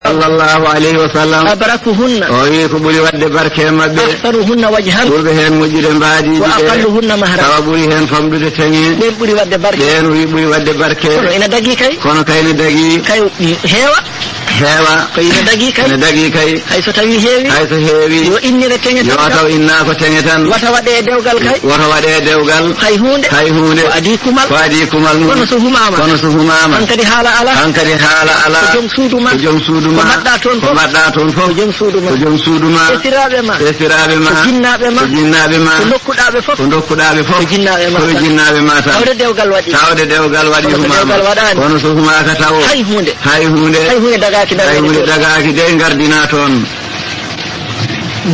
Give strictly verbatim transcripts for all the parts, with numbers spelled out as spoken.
Sallallahu alayhi wa sallam. Abrakuhunna. O wi ko ɓuri waɗde barke e maɓɓe. Ahsanuhunna wajhan. Ɓurɓe heen moƴƴude mbaadiiji ɓe. Wa aqalluhunna mahran. Tawa ɓuri heen famɗude teŋe. Ɓeen ɓuri waɗde barke. Ɓeen wi ɓuri waɗde barke. Kono ina dagii kay. Kono kay ne dagii. Kay, mm, heewa. Heewa. Ko ina dagii kay. Ina dagii kay. Hay so tawii heewi. Hay so heewi. Yo innire teŋe tan. Yo taw innaa ko teŋe tan. Wata waɗe e dewgal kay. Wata waɗe e dewgal. Hay huunde. Hay huunde. Ko adii kumal. Ko adii kumal mum. Kono so humaama. Kono so humaama. Hankadi haala alaa. Hankadi haala alaa. Ko jom suudu ma. Ko jom suudu ma. Ko mbaɗɗaa toon fof. Ko mbaɗɗaa toon fof. Ko jom suudu ma. Ko jom suudu ma. Esiraaɓe ma. Esiraaɓe ma. Ko jinnaaɓe ma. Ko jinnaaɓe ma. Ko ndokkuɗaa ɓe fof. Ko ndokkuɗaa ɓe fof. Ko jinnaaɓe ma. Ko jinnaaɓe ma tan. Tawde dewgal waɗi. Tawde dewgal waɗi. Kono so humaama. Dewgal waɗaani. Kono so humaaka taw. Hay huunde. Hay huunde. Hay huunde dagaaki, dagaaki. Hay huunde dagaaki de ngardinaa toon.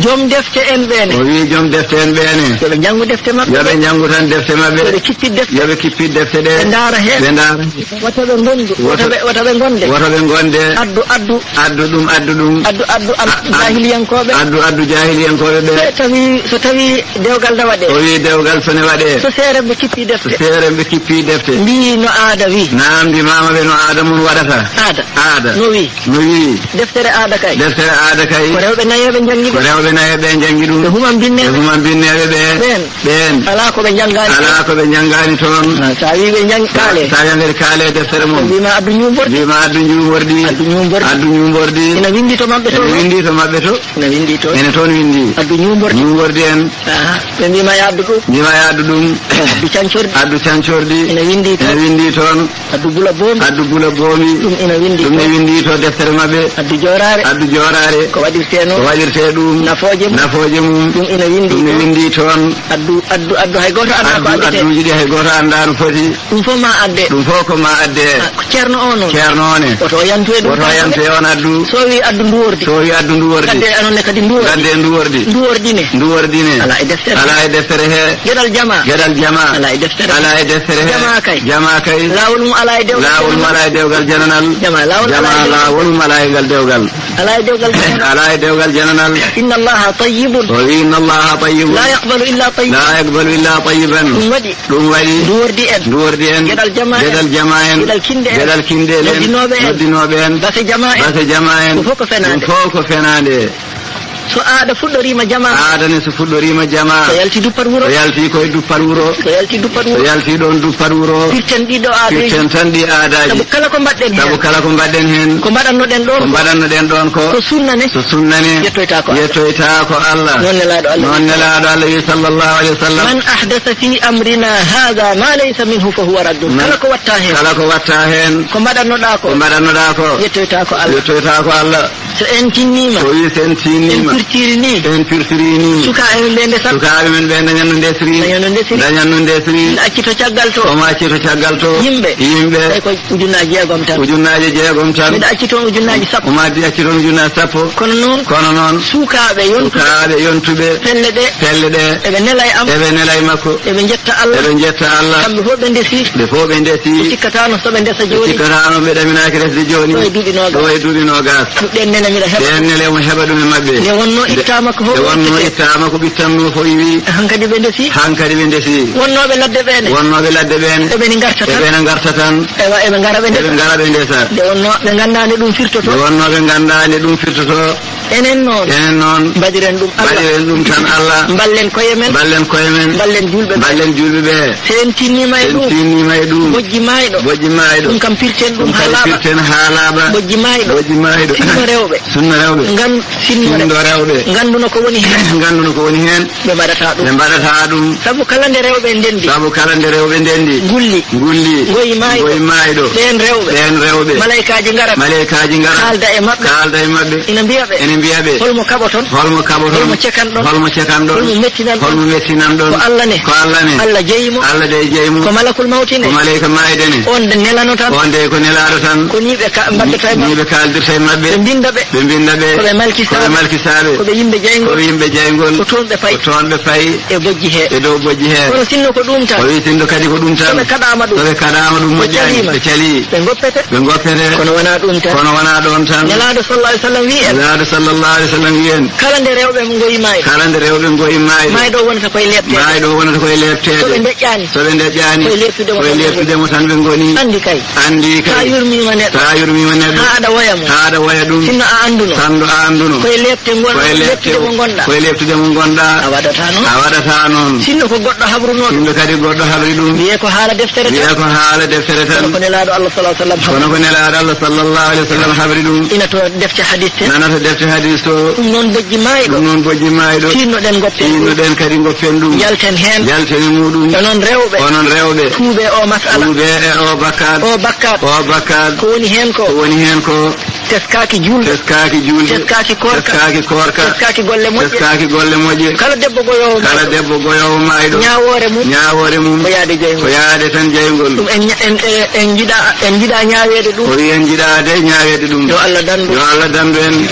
Joom defte en ɓeene. O wi joom defte en ɓeene. Yo ɓe njanngu defte maɓɓe. Yo ɓe njanngu tan defte maɓɓe. Yo ɓe kippit defte. Yo ɓe kippit defte ɗe. Ɓe ndaara heen. Ɓe ndaara. Wota ɓe ngondu. Wota ɓe, wota ɓe ngonde. Wota ɓe ngonde. Addu, addu. Addu ɗum, addu ɗum. Addu, addu, addu. A-, a-, jaahiliyankooɓe. Addu, addu jaahiliyankooɓe ɓe. So tawi, so tawi dewgal na waɗe. O wi dewgal so ne waɗe. So seeremɓe kippi defte. So seeremɓe kippi defte. Mbi no aada wi. Naam, mbi maama ɓe no aada mum waɗata. Aada. Aada. No wi. No wi. Deftere aada kay. Deftere aada kay. Ko rewɓe nayo ɓe njanngi ɗum. Ko rewɓe nayo ɓe njanngi ɗum. Ɓe human binneeɓe. Ɓe human binneeɓe ɓe. Ɓeen. Ɓeen. Alaa ko ɓe njanngaani. Alaa ko ɓe njanngaani toon. Ah, so a wii ɓe njang-, kaale. So a wiyii ɓe kaale deftere mum. Ɓe mbiima addu ñuumbordi. Mbiima addu ñuumbordi. Addu ñuumbordi. Addu ñuumbordi. Ina winndi to maɓɓe to. Ina winndi to maɓɓe to. Ina winndi to. Ene toon winndi. Addu ñuumbordi. Ñuumbordi en. Aha. Ɓe mbiima yo addu ɗum. Mbiima yo addu ɗum. Addu cancordi. Addu cancordi. Ina winndi toon. Ina winndi toon. Addu bula boomi. Addu bula boomi. Ɗum ina winndi. Ɗum ne winndi to deftere maɓɓe. Addu jooraare. Addu jooraare. Ko waɗirtee noon. Ko waɗirtee ɗum. Nafooje mum. Nafooje mum. Ɗum ina winndi. Ɗum ne winndi toon. Addu, addu, addu, hay gooto anndaa ko addetee. Addu, adduuji ɗi hay gooto anndaa no foti. Ɗum fof ma adde. Ɗum fof ko ma adde. Ah, ko ceerno o noon. Ceerno o ne. Woto o yantu e ɗum. Woto o yantu e on addu. So o wii addu nduwordi. So o wii addu nduwordi. Ngadde anon ne kadi nduwordi. Ngadde nduwordi. Nduwordi ne. Nduwordi ne. Alaa e deftere. Alaa e deftere he. Geɗal jamaa. Geɗal jamaa. Alaa e deftere. Alaa e deftere he. Jamaa kay. Jamaa kay. Laawol mum alaa e dewgal jananal. Laawol mum alaa e dewgal jananal. Jamaa, laawol alaa e dewgal. Jamaa, laawol mum alaa e ngal dewgal. Alaa e dewgal jananal. Alaa e dewgal jananal. Inna Allaha tayyibun. O wi, "Inna Allaha tayyibun. La yaqbalu illa tayyiban." La yaqbalu illa tayyiban. Ɗum waɗi. Ɗum waɗi. Nduwordi en. Nduwordi en. Geɗal jamaa en. Geɗal jamaa en. Geɗal kinɗe en. Geɗal kinɗe en. Noddinooɓe en. Noddinooɓe en. Base jamaa en. Base jamaa en. Ɗum fof ko fenaande. Ɗum fof ko fenaande. So aada fuɗɗoriima jamaa. Aada ne so fuɗɗoriima jamaa. So yalti duppat wuro. So yalti koye duppat wuro. So yalti duppat wuro. So yalti ɗoon duppat wuro. Pirten ɗiɗo aadaaji. Pirten tan ɗi aadaaji. Sabu kala ko mbaɗɗen heen. Sabu kala ko mbaɗɗen heen. Ko mbaɗannoɗen ɗoon ko. Ko mbaɗannoɗen ɗoon ko. Ko sunna ne. So sunna ne. Yettoytaa ko Allah. Yettoytaa ko Allah. Noon Nelaaɗo Allah. Noon Nelaaɗo Allah wi sallallahu alayhi wa sallam. Man ahdasa fi amrina haadha ma laysa minhu fa huwa raddun. Man. Kala ko watta heen. Kala ko watta heen. Ko mbaɗannoɗaa ko. Ko mbaɗannoɗaa ko. Yettoytaa ko Allah. Yettoytaa ko Allah. So en tinniima. So wi so en tinniima. En pirtiri ni. En pirtiri ni. Sukaaɓe men ɓe ndesat. Sukaaɓe men ɓe dañan no ndesri. Dañan no ndesri. Dañan no ndesri. Acci to caggal to. Omo acci to caggal to. Yimɓe. Yimɓe. Tawi ko ujunnaaji jeegom tan. Ujunnaaji jeegom tan. Miɗa acci toon ujunnaaji sappo. Omo addi acci toon ujunnaaji sappo. Kono noon. Kono noon. Sukaaɓe yontuɓe. Sukaaɓe yontuɓe. Pelle ɗe. Pelle ɗe. Eɓe nela e am. Eɓe nela e makko. Eɓe njetta Allah. Eɓe njetta Allah. Kamɓe fof ɓe ndesi. Ɓe fof ɓe ndesi. Ɓe cikkataano so ɓe ndesa jooni. Ɓe cikkataano ɓe ɗaminaaki resde jooni. Ɗo e duuɓi noogas. Ɗo e duuɓi noogas. Ɗeen nele miɗa heɓa. Ɗeen nele omo heɓa ɗum e maɓɓe. Nde wonnoo ittaama ko fof. Nde wonnoo ittaama ko ɓittanno fof iwi. Hankadi ɓe ndesi. Hankadi ɓe ndesi. Wonnooɓe ladde ɓeene. Wonnooɓe ladde ɓeene. Eɓe ngarta tan. Eɓe ngarta tan. Ewa, eɓe ngara ɓe ndesa. Eɓe ngara ɓe ndesa. Nde wonnoo ɓe nganndaani ɗum firtoto. Nde wonnoo ɓe nganndaani ɗum firtoto. Enen noon. Enen noon. Mbaɗiren ɗum Allah. Mbaɗiren ɗum tan Allah. Mballen koye men. Mballen koye men. Mballen juulɓe ɓe. Mballen juulɓe ɓe. So en tinniima e ɗum. So en tinniima e ɗum. Bojji maayɗo. Bojji maayɗo. Ɗum kam pirten ɗum haa laaɓa. Ɗum kam pirten haa laaɓa. Bojji maayɗo. Bojji maayɗo. Sinno rewɓe. Sinno rewɓe. Ngan-, sinno rewɓe. Sinno rewɓe. Ngannduno ko woni heen. Ngannduno ko woni heen. Ɓe mbaɗataa ɗum. Ɓe mbaɗataa ɗum. Sabu kala nde rewɓe ndenndi. Sabu kala nde rewɓe ndenndi. Ngulli. Ngulli. Ngoyi maayɗo. Ngoyi maayɗo. Ɓeen rewɓe. Ɓeen rewɓe. Malaykaaji ngarat. Malaykaaji ngarat. Kaalda e maɓɓe. Kaalda e maɓɓe. Ina mbiya ɓe. Ina mbiya ɓe. Holmo kaɓoton? Holmo kaɓoton? Holmo cekanɗon? Holmo cekanɗon? Holmo mettinanɗon? Holmo mettinanɗon? Ko Allah ne. Ko Allah ne. Allah jeyi mo. Allah de jeyi mo. Ko malakul mawti ne. Ko malayka maayde ne. On de nelano tan. On de ko nelaaɗo tan. Ko ni ɓe ka-, mbaɗdata e maɓɓe. Ni ɓe kaaldirta e maɓɓe. Ɓe mbinnda ɓe. Ɓe mbinnda ɓe. Ko ɓe malkisaaɓe. Ko ɓe malkisaaɓe. Ko ɓe yimɓe jeyngol. Ko ɓe yimɓe jeyngol. Ko toon ɓe fayi. Ko toon ɓe fayi. E dow bojji he. E dow bojji he. Kono sinno ko ɗum tan. O wi sinno kadi ko ɗum tan. So ɓe kaɗaama ɗum. So ɓe kaɗaama ɗum moƴƴaani. Ɓe calii. Ɓe calii. Ɓe ngoppete. Ɓe ngoppete. Kono wonaa ɗum tan. Kono wonaa ɗoon tan. Nelaaɗo sallallahu alaihi wasallam wi en. Nelaaɗo sallallahu Sallallahu alaihi wasallam wiyen. Kala nde rewɓe ngoyi maayde. Kala nde rewɓe ngoyi maayde. Maayɗo wonata koye leepteede. Maayɗo wonata koye leepteede. So ɓe ndeƴƴaani. So ɓe ndeƴƴaani. Koye leeptude mo tan ɓe ngoni. Koye leeptude mo tan ɓe ngoni. Anndi kay. Anndi kay. Sa yurmiima neɗɗo. Sa yurmiima neɗɗo. Haa aɗa woya mo. Haa aɗa woya ɗum. Sinno a annduno. Sanno a annduno. Koye leepte ngon-, koye leepte leeptude mo ngonɗaa. Koye leeptude mo ngonɗaa. A waɗataa noon. A waɗataa noon. Sinno ko goɗɗo habrunooɗo. Sinno kadi goɗɗo habri ɗum. Wiyee ko haala deftere tan. Wiyee ko haala deftere tan. Kono ko Nelaaɗo Allah sallallahu alaihi wasallam habri. Kono ko Nelaaɗo Allah sallallahu alaihi wasallam habri ɗum. Ina to defte hadis en. Nana to defte hadis to. Ɗum noon bojji maayɗo. Ɗum noon bojji maayɗo. Tiinnoɗen ngoppen ɗum. Tiinnoɗen kadi ngoppen ɗum. Njalten heen. Njalten e muɗum. Onon rewɓe. Onon rewɓe. Tuubee o masala. Tuubee e o bakkaat. O bakkaat. O bakkaat. Ko woni heen ko? Ko woni heen ko? Teskaaki juulde. Teskaaki juulde. Teskaaki koorka. Teskaaki koorka. Teskaaki golle moƴƴe. Teskaaki golle moƴƴe. Kala debbo goyoowo maayɗo. Kala debbo goyoowo maayɗo. Ñaawoore mum. Ñaawoore mum. Ko yaade jeyngol. Ko yaade tan jeyngol. Ɗum en ña-, en, en, en njiɗaa, en njiɗaa ñaaweede ɗum. O wi en njiɗaade ñaaweede ɗum. Yo Allah dandu. Yo Allah dandu en.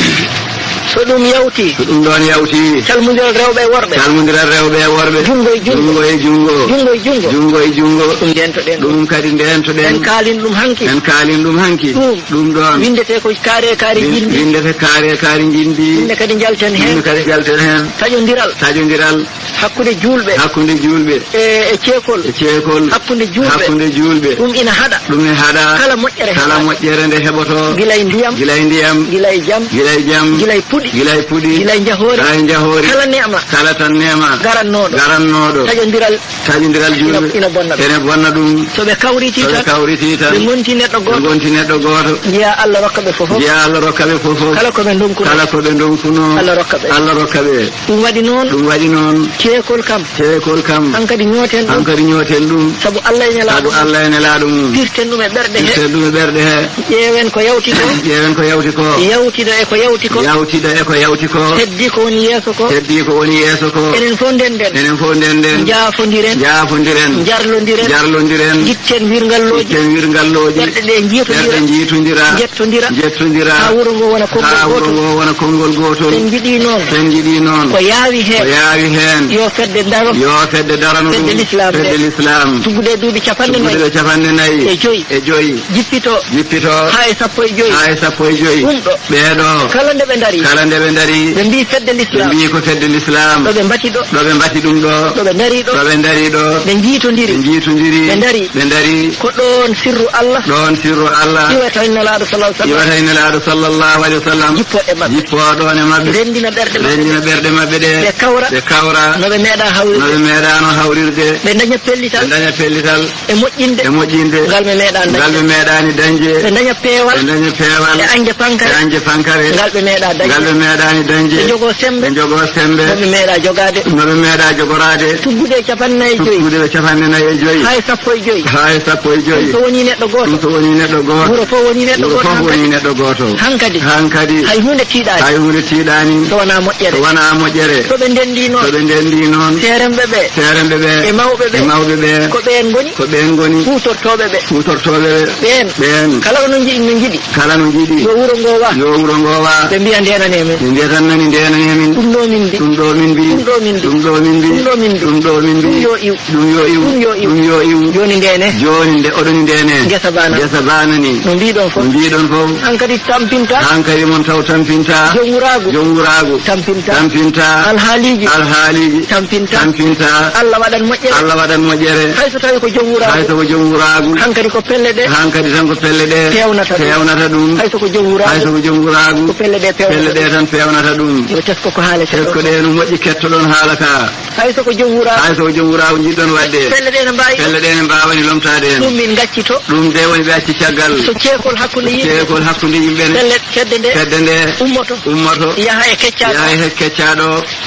So ɗum yawti. So ɗum ɗoon yawti. Calmondiral rewɓe e worɓe. Calmondiral rewɓe e worɓe. Junngo e junngo. Junngo e junngo. Junngo e junngo. Junngo e junngo. Ɗum ndeentoɗen. Ɗum kadi ndeentoɗen. En kaalin ɗum hanki. En kaalin ɗum hanki. Ɗum. Ɗum ɗoon. Winndetee ko kaari e kaari njiɗndi. Winndetee kaari e kaari njiɗndi. Ɗum ne kadi njalten heen. Ɗum ne kadi njalten heen. Taƴondiral. Taƴondiral. Hakkunde juulɓe. Hakkunde juulɓe. E, e ceekol. E ceekol. Hakkunde juulɓe. Hakkunde juulɓe. Ɗum ina haɗa. Ɗum ina haɗa. Kala moƴƴere. Kala heɓaani. Moƴƴere nde heɓoto. Gila e ndiyam. Gila e ndiyam. Gila e jam. Gila e jam. Gila e puɗi. Gila e puɗi. Gila e njahoori. Gila e njahoori. Kala neema. Kala tan neema. Garannooɗo. Garannooɗo. Taƴondiral. Taƴondiral juulɓe. Ina, ina bonna ɗum. Ina bonna ɗum. So ɓe kawriti tan. So ɓe kawriti tan. Ɓe ngonti neɗɗo gooto. Ɓe ngonti neɗɗo gooto. Njiya Allah rokka ɓe fof. Njiya Allah rokka ɓe fof. Kala ko ɓe ndonkuno. Kala ko ɓe ndonkuno. Allah rokka ɓe. Allah rokka ɓe. Ɗum waɗi noon. Ɗum waɗi noon. Ceekol kam. Ceekol kam. Hankadi ñooten ɗum. Hankadi ñooten ɗum. Sabu Allah e Nelaaɗo mum. Sabu Allah e Nelaaɗo mum. Pirten ɗum e ɓerɗe he. Pirten ɗum e ɓerɗe he. Ƴeewen ko yawti ko. Ƴeewen ko yawti ko. Yawtida e ko yawti ko. Yawtida e ko yawti ko. Heddi ko woni yeeso ko. Heddi ko woni yeeso ko. Enen fof ndenden. Enen fof ndenden. Njaafondiren. Njaafondiren. Njarlondiren. Njarlondiren. Njiɗten wirngallooji. Njiɗten wirngallooji. Ɓerɗe ɗe njiitondira. Ɓerɗe njiitondira. Njettondira. Njettondira. Haa wuro ngo wona konngol gootol. Haa wuro ngo wona konngol gootol. Sen njiɗi noon. Sen njiɗi noon. Ko yaawi heen. Ko yaawi heen. Yo fedde daro. Yo fedde darano ɗum. Fedde l'islam nde. Fedde l'islam. Tuggude e duuɓi capanɗe nayi. Tuggude e capanɗe nayi. E joyi. E joyi. Jippito. Jippito. Haa e sappo e joyi. Haa e sappo e joyi. Ɗum ɗo. Ɓeeɗo. Kala nde ɓe ndari. Kala nde ɓe ndari. Ɓe mbii fedde l'islam. Ɓe mbii ko fedde l'islam. Ɗo ɓe mbati ɗo. Ɗo ɓe mbati ɗum ɗo. Ɗo ɓe ndari ɗo. Ɗo ɓe ndari ɗo. Ɓe njiitondiri. Ɓe njiitondiri. Ɓe ndari. Ɓe ndari. Ko ɗoon sirru Allah. Ɗoon sirru Allah. Iwata e Nelaaɗo sallallahu alaihi wasallam. Iwata e Nelaaɗo sallallahu alaihi wasallam. Jippoo e maɓɓe. Jippoo ɗoon e maɓɓe. Renndina ɓerɗe maɓɓe. Renndina ɓerɗe maɓɓe ɗe. Ɓe kawra. Ɓe kawra. No ɓe meeɗaa hawrirde. No ɓe meeɗaano hawrirde. Ɓe ndaña pellital. Ɓe ndaña pellital. E moƴƴinde. E moƴƴinde. Ngal ɓe meeɗaa dañde. Ngal ɓe meeɗaani dañde. Ɓe ndaña peewal. Ɓe ndaña peewal. E añde pankare. E añde pankare. Ngal ɓe meeɗaa dañde. Ngal ɓe meeɗaani dañde. Ɓe njogoo semmbe. Ɓe njogoo semmbe. No ɓe meeɗaa jogaade. No ɓe meeɗaa jogoraade. Tuggude e capanɗe nayi e joyi. Tuggude e capanɗe nayi e joyi. Haa e sappo e joyi. Haa e sappo e joyi. Ɗum so wonii neɗɗo gooto. Ɗum so wonii neɗɗo gooto. Wuro fof wonii neɗɗo gooto. Wuro fof wonii neɗɗo gooto. Hankadi. Hankadi. Hay huunde tiiɗaani. Hay huunde tiiɗaani. So wonaa moƴƴere. So wonaa moƴƴere. So ɓe ndenndii noon. So ɓe ndenndii noon. Seeremɓe ɓe. Seeremɓe ɓe. E mawɓe ɓe. E mawɓe ɓe. Ko ɓeen ngoni. Ko ɓeen ngoni. Huutortooɓe ɓe. Huutortooɓe ɓe. Ɓeen. Ɓeen. Kala no nji-, no njiɗi. Kala no njiɗi. Yo wuro ngoo wa. Yo wuro ngoo wa. Ɓe mbiya ndeenanee min. Ɓe mbiya tan nani ndeenanee min. Ɗum ɗo min mbi. Ɗum ɗo min mbi. Ɗum ɗo min mbi. Ɗum ɗo min mbi. Ɗum ɗo min mbi. Ɗum ɗo min mbi. Ɗum yo iw. Ɗum yo iw. Ɗum yo iw. Jooni ndeenee. Jooni nde oɗon ndeenee. Ngesa baa nani. Ngesa baa nani. No mbiiɗon fof. No mbiiɗon fof. Hankadi tampinta. Hankadi mon taw tampinta. Jom wuraagu. Jom wuraagu. Tampinta. Tampinta. Alhaaliiji. Alhaaliiji. Tampinta. Tampinta. Allah waɗan moƴƴere. Allah waɗan moƴƴere. Hay so tawi ko jom wuraagu. Hay so ko jom wuraagu. Hankadi ko pelle ɗe. Hankadi tan ko pelle ɗe. Peewnata ɗum. Peewnata ɗum. Hay so ko jom wuraagu. Hay so ko jom wuraagu. Ko pelle ɗe peewnata ɗum. Pelle ɗe tan peewnata ɗum. Yo tesko ko haalete ɗo. Tesko ɗe no moƴƴi kettoɗon haala ka. Hay so ko jom wuraagu. Hay so ko jom wuraagu njiɗɗon waɗde. Pelle ɗe ne mbaawi. Pelle ɗe ne mbaawani lomtaade en. Ɗum min ngaccito. Ɗum de woni ɓe acci caggal. So ceekol hakkunde yimɓe. Ceekol hakkunde yimɓe ne. Pelle fedde nde. Fedde nde. Ummoto. Ummoto. Yaha e keccaaɗo. Yaha e keccaaɗo.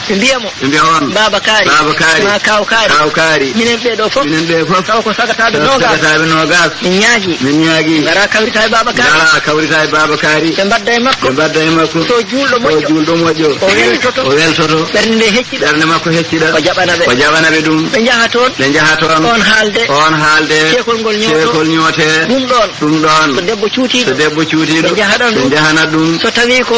Ɓe mbiya mo. Ɓe mbiya on. Baaba Kaari. Baaba Kaari. Maa Kaaw Kaari. Kaaw Kaari. Minen ɓee ɗo fof. Minen ɓee fof. Taw ko sagataaɓe noogaas. Sagataaɓe noogaas. Min ñaagi. Min ñaagi. Ngara kawrita e Baaba Kaari. Ngara kawrita e Baaba Kaari. Ɓe mbaɗda e makko. Ɓe mbaɗda e makko. So juulɗo moƴƴo. So juulɗo moƴƴo. O weltoto. O weltoto. Ɓernde nde hecciɗa. Ɓernde makko hecciɗa. O jaɓana ɓe. O jaɓana ɓe ɗum. Ɓe njaha toon. Ɓe njaha toon. On haalde. On haalde. Ceekol ngol ñooto. Ceekol ñoote. Ɗum ɗoon. Ɗum ɗoon. So debbo cuutiiɗo. So debbo cuutiiɗo. Ɓe njahana ɗum. Ɓe njahana ɗum. So tawii ko,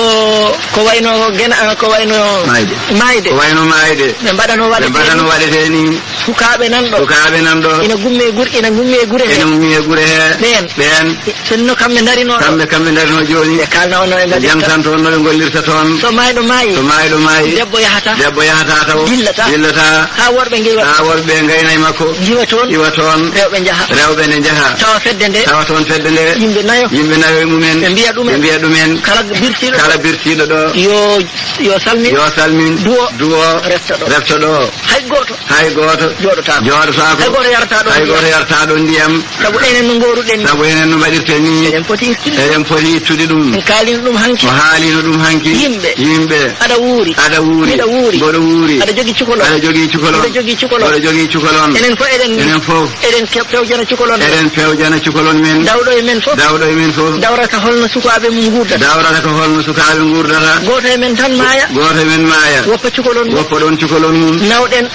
ko wayno gena-, ko wayno maayde. Maayde. Ko wayno maayde. Ɓe mbaɗano waɗetee ni. Ɓe mbaɗano waɗetee ni. Sukaaɓe nan ɗo. Sukaaɓe nan ɗo. Ina gummi e gure, ina gummi e gure he. Ina gummi e gure he. Ɓeen. Ɓeen. Sinno kamɓe ndarino ɗo. Kamɓe, kamɓe ndarino jooni. Ɓe kaalna on no ɓe ngaɗirta. Ɓe jantan toon no ɓe ngollirta toon. So maayɗo maayi. So maayɗo maayi. Debbo yahata. Debbo yahata taw. Dillata. Dillata. Haa worɓe ngiwa. Haa worɓe ngayna e makko. Ngiwa toon. Iwa toon. Rewɓe njaha. Rewɓe ne njaha. Tawa fedde nde. Tawa toon fedde nde. Yimɓe nayo. Yimɓe nayo e mumen. Ɓe mbiya ɗumen. Ɓe mbiya ɗumen. Kala birtiiɗo. Kala birtiiɗo ɗo. Yo, yo salmin. Yo salmin. Duwo. Duwo. Refta ɗo. Refta ɗo. Hay gooto. Hay gooto. Jooɗotaako. Jooɗotaako. Hay gooto yarata ɗo. Hay gooto yarata ɗo ndiyam. Sabu enen no ngooruɗen ni. Sabu enen no mbaɗirten ni. Eɗen poti ittude. Eɗen poti ittude ɗum. En kaalino ɗum hanki. O haalino ɗum hanki. Yimɓe. Yimɓe. Aɗa wuuri. Aɗa wuuri. Miɗa wuuri. Mboɗo wuuri. Aɗa jogii cukalon. Aɗa jogii cukalon. Miɗo jogii cukalon. Mboɗo jogii cukalon. Enen fof eɗen. Enen fof. Eɗen kew-, pewjana cukalon men. Eɗen pewjana cukalon men. Dawɗo e men fof. Dawɗo e men fof. Dawrata holno sukaaɓe mum nguurdata. Dawrata ko holno sukaaɓe nguurdata. Gooto e men tan maaya. Gooto e men maaya. Woppa cukalon mum. Woppa ɗoon cukalon mum. Nawɗen.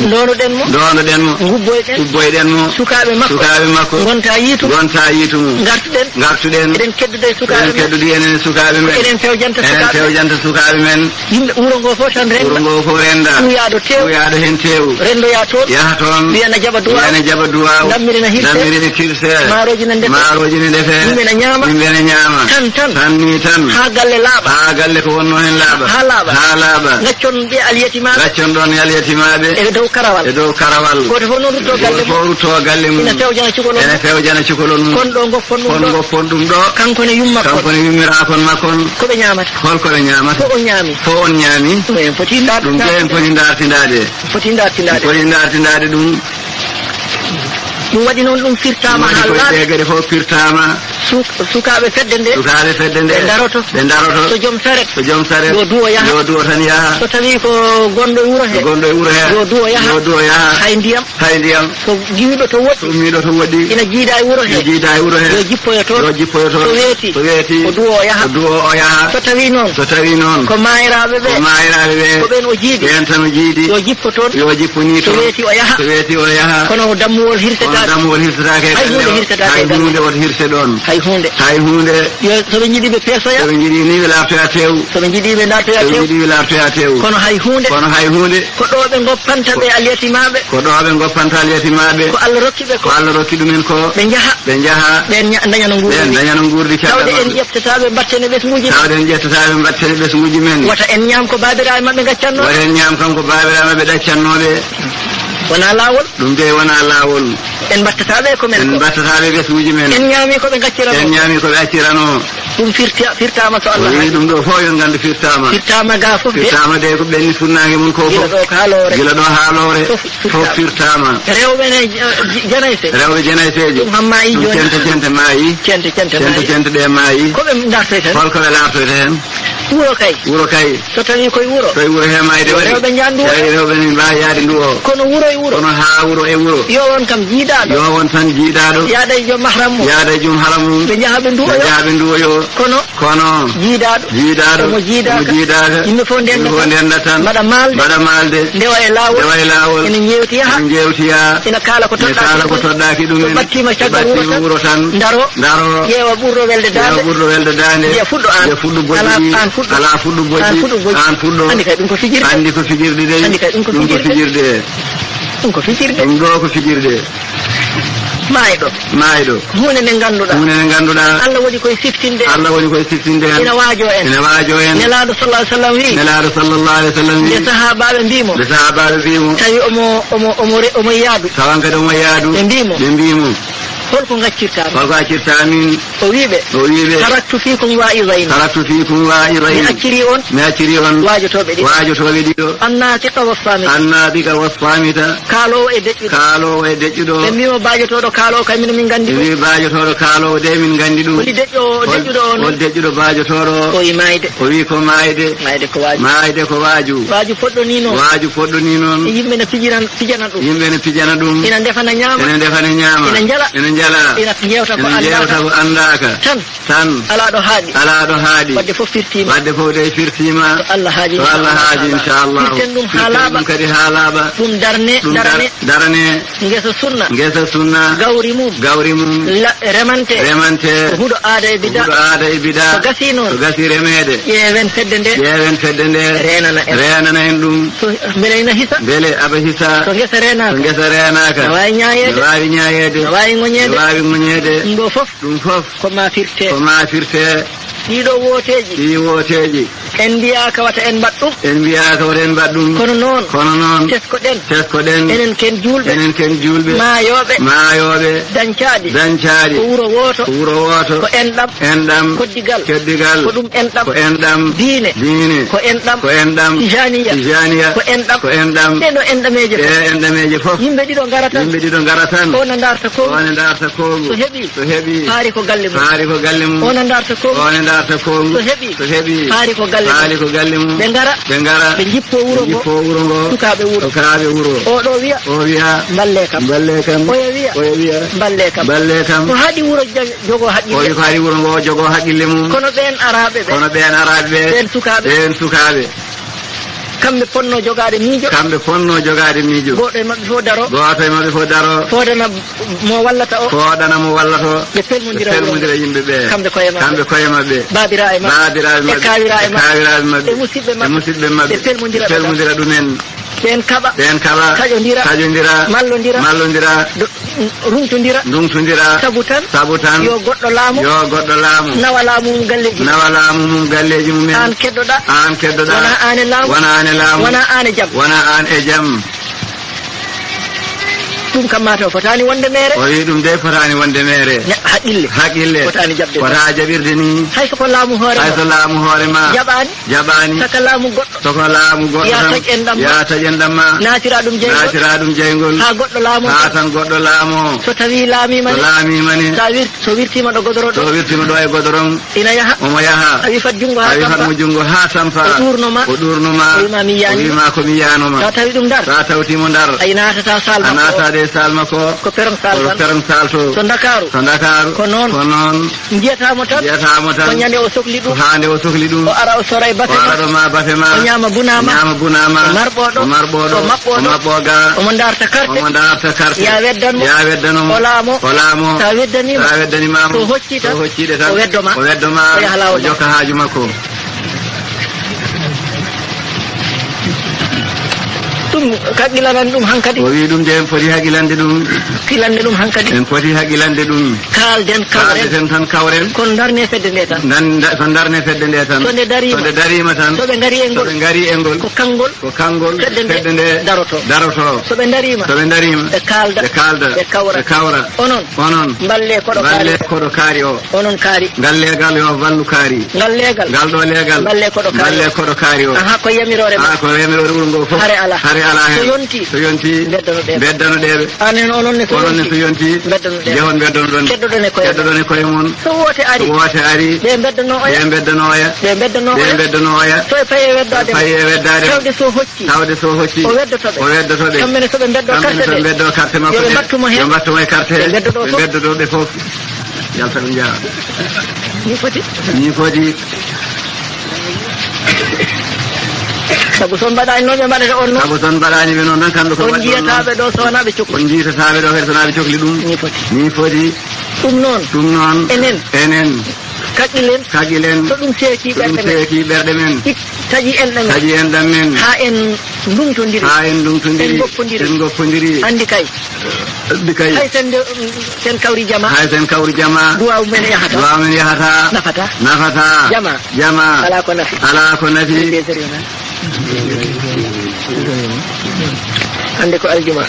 Ndoonoɗen mo. Ndoonoɗen mo. Ngubboyɗen. Ubboyɗen mo. Sukaaɓe makko. Sukaaɓe makko. Ngonta yiitu. Ngonta yiitu mum. Ngartuɗen. Ngartuɗen. Eɗen keddude e sukaaɓe men. Eɗen keddude enen e sukaaɓe men. Eɗen pewjanta sukaaɓe men. Eɗen pewjanta sukaaɓe men. Yimɓe wuro ngo fof tan rennda. Wuro ngo fof rennda. Ɓuuyaaɗo tew. Ɓuuyaaɗo heen tew. Renndoyaa toon. Yaha toon. Wiya na jaɓa duwaaw. Wiya na jaɓa duwaaw. Ndammirina hirse. Ndammirina hirse. Maarooji na ndefe. Maarooji na ndefe. Yimɓe na ñaama. Yimɓe na ñaama. Tan, tan. Tan ni tan. Haa galle laaɓa. Haa galle ko wonnoo heen laaɓa. Haa laaɓa. Haa laaɓa. Gaccon ɓe alyatimaaɓe. Gaccon ɗoon alyatimaaɓe. E dow karawal. E dow karawal. Gooto fof noon ruttoo galle mum. Gooto fof ruttoo galle mum. Ina fewjana cukalon mum. Ina fewjana cukalon mum. Kon ɗo ngoppon ɗum ɗo. Kon ngoppon ɗum ɗo. Kanko ne yummakon. Kanko ne yummirakon makkon. Ko ɓe ñaamata? Hol ko ɓe ñaamata? Ko on ñaami? Ko on ñaami? Ɗum en poti ndaar-, ɗum ɗo en poti ndaartindaade. Poti ndaartindaade. Poti ndaartindaade ɗum. Ɗum waɗi noon ɗum firtaama haa laaɓi. Ɗum waɗi koye ɗee geɗe fof firtaama. Suk-, sukaaɓe fedde nde. Sukaaɓe fedde nde. Ɓe ndaroto. Ɓe ndaroto. So joom saret. So joom saret. Yo duwo yaha. Yo duwo tan yaha. So tawii ko gonɗo e wuro he. So gonɗo e wuro he. Yo duwo yaha. Yo duwo yaha. Hay ndiyam. Hay ndiyam. So giwiiɗo to woɗɗi. So ummiiɗo to woɗɗi. Ina jiida e wuro he. Ina jiida e wuro he. Yo jippoyo toon. Yo jippoyo toon. So weeti. So weeti. Ko duwo o yaha. Ko duwo o yaha. So tawii noon. So tawii noon. Ko maayiraaɓe ɓe. Ko maayiraaɓe ɓe. Ko ɓeen o jiidi. Ɓeen tan o jiidi. Yo jippo toon. Yo jippo ni toon. So weeti o yaha. So weeti o yaha. Kono dammuwol hirsetaake. Kono dammuwol hirsetaake. Hay huunde hirsetaake. Hay huunde wota hirse ɗoon. Hay huunde. Hay huunde. Yo, so ɓe njiɗi ɓe peesoya. So ɓe njiɗi ni ɓe laartoya tew. So ɓe njiɗi ɓe laartoya tew. So ɓe njiɗi ɓe laartoya tew. Kono hay huunde. Kono hay huunde. Ko ɗo ɓe ngoppanta ɓe alyatimaaɓe. Ko ɗo ɓe ngoppanta alyatimaaɓe. Ko Allah rokki ɓe ko. Ko Allah rokki ɗumen ko. Ɓe njaha. Ɓe njaha. Ɓeen ña-, daña no nguurdi. Ɓeen daña no nguurdi. Tawde en ƴettata ɓe mbatten e ɓesnguuji men. Tawde en ƴettata ɓe mbatten e ɓesnguuji men. Wota en ñaam ko baabiraaɓe maɓɓe ngaccanno. Wota en ñaam kam ko baabiraaɓe maɓɓe ɗaccannooɓe. Wonaa laawol. Ɗum de wonaa laawol. En mbattata ɓe ko men ko. En mbattata ɓe ɓesnguuji men. En ñaami ko ɓe ngaccirano. En ñaami ko ɓe accirano. Ɗum firta-, firtaama so Allah. O wiyi ɗum ɗo fof yo nganndu firtaama. Firtaama ga fof de. Firtaama de ko ɓenni funnaange mum ko fof. Gila ɗo ko haa Loore. Gila ɗo haa Loore. Fof firtaama. Fof firtaama. Rewɓe ne, eh, j-, janayse. Rewɓe janayseeje. Ɗum ham maayi jooni. Ɗum cente cente maayi. Cente cente maayi. Cente cente ɗe maayi. Ko ɓe ndartoyta heen? Hol ko ɓe laartoyta heen? Wuro kay. Wuro kay. So tawii koye wuro. Koye wuro he maayde waɗi. Rewɓe njaha nduwo. Tawi rewɓe ne mbaawi yahde nduwo. Kono wuro e wuro. Kono haa wuro e wuro. Yo won kam jiidaaɗo. Yo won tan jiidaaɗo. Yaada e joom mahram mum. Yaada e joom haram mum. Ɓe njaha ɓe nduwoyo. Ɓe njaha ɓe nduwoyo. Kono. Kono. Jiidaaɗo. Jiidaaɗo. Omo jiidaaka. Omo jiidaaka. Yimɓe fof ndenda tan. Yimɓe fof ndenda tan. Mbaɗa maalde. Mbaɗa maalde. Ndewa e laawol. Ndewa e laawol. Ene njeewti yaha. Ene njeewti yaha. Ene kaala ko toɗɗaaki ɗum. Ene kaala ko toɗɗaaki ɗum. So ɓattiima caggal wuro tan. So ɓattiima wuro tan. Ndaro. Ndaro. Ƴeewa ɓurɗo welde daande. Ƴeewa ɓurɗo welde daande. Mbiya fuɗɗo aan. Mbiya fuɗɗo bojji ɗi. Alaa, aan fuɗɗo. Alaa fuɗɗo bojji. Aan fuɗɗo bojji. Aan fuɗɗo. Anndi kay ɗum ko fijirde. Anndi ko fijirde de. Anndi kay ɗum ko fijirde. Ɗum ko fijirde. Ɗum ɗo ko fijirde. Maayɗo. Maayɗo. Huunde nde ngannduɗaa. Huunde nde ngannduɗaa. Allah woni koye siftinde. Allah woni koye siftinde. Ina waajo en. Ina waajo en. Nelaaɗo sallallahu alaihi wasallam wiyi. Nelaaɗo sallallahu alaihi wasallam wiyi. Nde sahaabaaɓe mbii mo. Nde sahaabaaɓe mbii mo. Tawi omo, omo, omo re-, omo yaadu. Tawan kadi omo yaadu. Ɓe mbii mo. Ɓe mbii mo. Hol ko ngaccirtaa min? Hol ko accirtaa min? O wii ɓe. O wii ɓe. Taraktu fiikum waa'izayni. Taraktu fiikum waa'izayni. Mi acciri on. Mi acciri on. Waajotooɓe ɗiɗo. Waajotooɓe ɗiɗo. Annaatiqa wassaamita. Annaatiqa wassaamita. Kaaloowo e deƴƴuɗo. Kaaloowo e deƴƴuɗo. Ɓe mbii mo baajotooɗo kaaloowo kay mino min nganndi ɗum. Ɓe mbii baajotooɗo kaaloowo de min nganndi ɗum. Holi deƴƴo o, hol, deƴƴuɗo o noon? Hol deƴƴuɗo baajotooɗo o? O wii maayde. O wii ko maayde. Maayde ko waaju. Maayde ko waaju. Waaju poɗɗo nii noon. Waaju poɗɗo nii noon. Yimɓe ne pijiran-, pijana ɗum. Yimɓe ne pijana ɗum. Ina ndefana ñaama. Ina ndefana ñaama. Ina njala. Ina Jala. Ina ƴeewta ko ina ƴeewta anndaaka. Ko anndaaka. Tan. Tan. Alaa ɗo haaɗi. Alaa ɗo haaɗi. Wadde fof firtiima. Wadde fof dey firtiima. To Allah haaji, to Allah haaji, inchallah. Inchallah. Firten ɗum haa firten laaɓa. Ɗum kadi haa laaɓa. Ɗum darne, ɗum dar-, darane. Darane. Ngesa sunna. Ngesa sunna. Gawri mum. Gawri mum. La-, remante. Remante. Ko huɗo aada e bida. Huɗo aada e bida. So gasii noon. So gasii remeede. Ƴeewen fedde nde. Ƴeewen fedde nde. Reenana en. Reenana en ɗum. So, mbele ina hisa? Mbele aba hisa? So ngesa reenaaka? So ngesa reenaaka? No waawi ñaayeede? No waawi ñaayeede? No waawi ŋoñeede? No waawi ŋoñeede? Ɗum ɗo fof. Ɗum fof. Ko maa firtee. Ko maa firtee. Ɗiɗo wooteeji. Ɗii wooteeji. En mbiyaaka wata en mbaɗ ɗum. En mbiyaaka wata en mbaɗ ɗum. Kono noon. Kono noon. Tesko ɗen. Tesko ɗen. Enen ken juulɓe. Enen ken juulɓe. Maayooɓe. Maayooɓe. Dañcaaɗi. Dañcaaɗi. Ko wuro wooto. Ko wuro wooto. Ko enɗam. Enɗam. Koddigal. Keddigal. Ko ɗum enɗam. Ko enɗam. Diine. Diine. Ko enɗam. Ko enɗam. Tijaniya. Tijaniya. Ko enɗam. Ko enɗam. Ɗee ɗo enɗameeje fof. Ɗee enɗameeje fof. Yimɓe ɗiɗo ngara tan. Yimɓe ɗiɗo ngara tan. O na ndaarta kongu. O na ndaarta kongu. So heɓi. So heɓi. Faari ko galle mum. Faari ko galle mum. O na ndaarta kongu. O na ndaarta kongu. So heɓi. So heɓi. Faari ko galle mum. Faari ko galle mum. Ɓe ngara. Ɓe ngara. Ɓe njippoo wuro ngo. Ɓe njippoo wuro ngo. Sukaaɓe wuro. Sukaaɓe wuro. O ɗo wiya. O wiya. Mballee kam. Mballee kam. Oya wiya. Oya wiya. Mballee kam. Mballee kam. Ko haɗi wuro ja-, jogoo haqqille. O wi ko haɗi wuro ngo jogoo haqqille mum. Kono ɓeen araaɓe ɓe. Kono ɓeen araaɓe ɓe. Ɓeen sukaaɓe. Ɓeen sukaaɓe. Kamɓe ponnoo jogaade miijo. Kamɓe ponnoo jogaade miijo. Gooto e maɓɓe fof daro. Gooto e maɓɓe fof daro. Foodana mo wallata o. Foodana mo wallata o. Ɓe pelmondira. Ɓe pelmondira wuro. Yimɓe ɓe. Kamɓe koye maɓɓe. Kamɓe koye maɓɓe. Baabiraaɓe maɓɓe. Baabiraaɓe maɓɓe. E kaawiraaɓe maɓɓe. E musidɓe maɓɓe. E musidɓe maɓɓe. Ɓe pelmondira. Ɓe pelmondira ɗumen. Ɓeen kaɓa. Ɓeen kaɓa. Taƴondira. Taƴondira. Mallondira. Mallondira. Do-, ruŋtondira. Ruŋtondira. Sabu tan. Sabu tan. Yo goɗɗo laamu. Yo goɗɗo laamu. Nawa laamu mum galleeji. Nawa laamu mum galleeji mumen. Aan keddoɗaa. Aan keddoɗaa. Wonaa aan e laamu. Wonaa aan e laamu. Wonaa aan e jam. Wonaa aan e jam. Ɗum kam mataw fotaani wonde meere. O wi ɗum de fotaani wonde meere. Ne-, haqqille. Haqqille. Fotaani jaɓde. Fotaa jaɓirde ni. Hay so ko laamu hoore ma. Hay so laamu hoore ma. Jaɓaani. Jaɓaani. Saka laamu goɗɗo. Soko laamu goɗɗo. Yaa tan taƴ enɗam ma. Yaa taƴ enɗam ma. Naatira ɗum jeyngol. Naatira ɗum jeyngol. Haa goɗɗo laamoo. Haa tan goɗɗo laamoo. So tawii laamiima ni. So laamiima ni. So wir-, so wirtiima ɗo godoro ɗo. So wirtiima ɗo e godoro. Ina yaha. Omo yaha. Tawi fat junngo haa tampa. Tawi fat mo junngo haa tampa. O ɗuurno ma. O ɗuurno ma. O wi ma mi yiyaani. O wi ma ko mi yiyaano ma. So a tawi ɗum Ndar. So a tawti mo Ndar. A naatata saal makko. A naatata e saal makko. Ko perong saal tan. Ko perong saal to. To Ndakaaru. To Ndakaaru. Ko noon. Ko noon. Njiyata mo tan. Njiyata mo tan. Ko ñande o sokli ɗum. Ko haa nde o sokli ɗum. O ara o sora e bafe ma. O ara ɗo ma bafe ma. O ñaama buna ma. Ñaama buna ma. O marɓo ɗo. O marɓo ɗo. O maɓɓo ɗo. O maɓɓo ga. Omo ndaarta karte. Omo ndaarta karte. Ya weddan mo. Ya weddan mo. O laamo. O laamo. Sa weddaniima. Sa weddaniima mo. So hocci tan. So hocci ɗe tan. O weddo ma. O weddo ma. O yaha laawol. O jokka haaju makko. Ɗum kaqqilanan ɗum hankadi. O wi ɗum de en poti haqqilande ɗum. Haqqilande ɗum hankadi. En poti haqqilande ɗum. Kaalden, kawren. Kaalden tan, kawren. Kon darne fedde nde tan. Nan-, nda-, so darne fedde nde tan. So nde dariima. So nde dariima tan. So ɓe ngari e ngol. So ɓe ngari e ngol. Ko kanngol. Ko kanngol. Fedde nde. Fedde nde. Daroto. Daroto. So ɓe dariima. So ɓe dariima. Ɓe kaalda. Ɓe kaalda. Ɓe kawra. Ɓe kawra. Onon. Onon. Mballe koɗo kaari. Mballe koɗo kaari o. Onon kaari. Ngal leegal yo wallu kaari. Ngal leegal. Ngal ɗo leegal. Mballe koɗo kaari. Mballe koɗo kaari o. Aha, ko yamiroore ma. Aha, ko yamiroore wuro ngo fof. Hare alaa. Hare alaa heen. So yonti. So yonti. Beddano ɗe. Beddano ɗe. Anen onon ne so yonti. Onon ne so yonti. Beddano ɗe. Jehon beddano ɗon. Keddoɗon e koye mon. Keddoɗon e koye mon. So woote ari. So woote ari. Ɓe beddano oya. Ɓe beddano oya. Ɓe beddano oya. Ɓe beddano oya. So e payi e weddaade. So e payi e weddaade. Tawde so hocci. Tawde so hocci. O weddoto ɓe. O weddoto ɓe. Kamɓe ne so ɓe beddo. Kamɓe ne karte so ɓe ɓe. Beddo karte makko. Yo ɓe ɓe. Mbattu mo heen. Yo mbattu mo e karte. Ɓe beddoto ɓe fof. Ɓe beddoto ɓe fof. Yalta ɓe njaha. Ni foti. Ni foti. Sabu so on mbaɗaani noon ɓe mbaɗata on noon. Sabu so on mbaɗaani ɓe noon tan kamɓe ko on waɗi on noon. Jiyataaɓe ɗo so wonaa ɓe cokli. On jiyataaɓe ɗo kadi so wonaa ɓe cokli ɗum. Ni foti. Ni foti. Ɗum noon. Ɗum noon. Enen. Enen. Kaqqilen. Kaqqilen. So ɗum seeki ɓerɗe men. So ɗum seeki ɓerɗe men. It-, taƴi enɗam men. Taƴi enɗam men. Haa en ndungtondiri. Haa en ndungtondiri. En ngoppondiri. En ngoppondiri. Anndi kay. Anndi kay. Hay sen nde, sen kawri jama. Hay sen kawri jama. Duwaawu men yahata. Duwaawu men yahata. Nafata. Nafata. Jama. Jama. Alaa ko nafi. Alaa ko nafi. Hannde ko aljuma.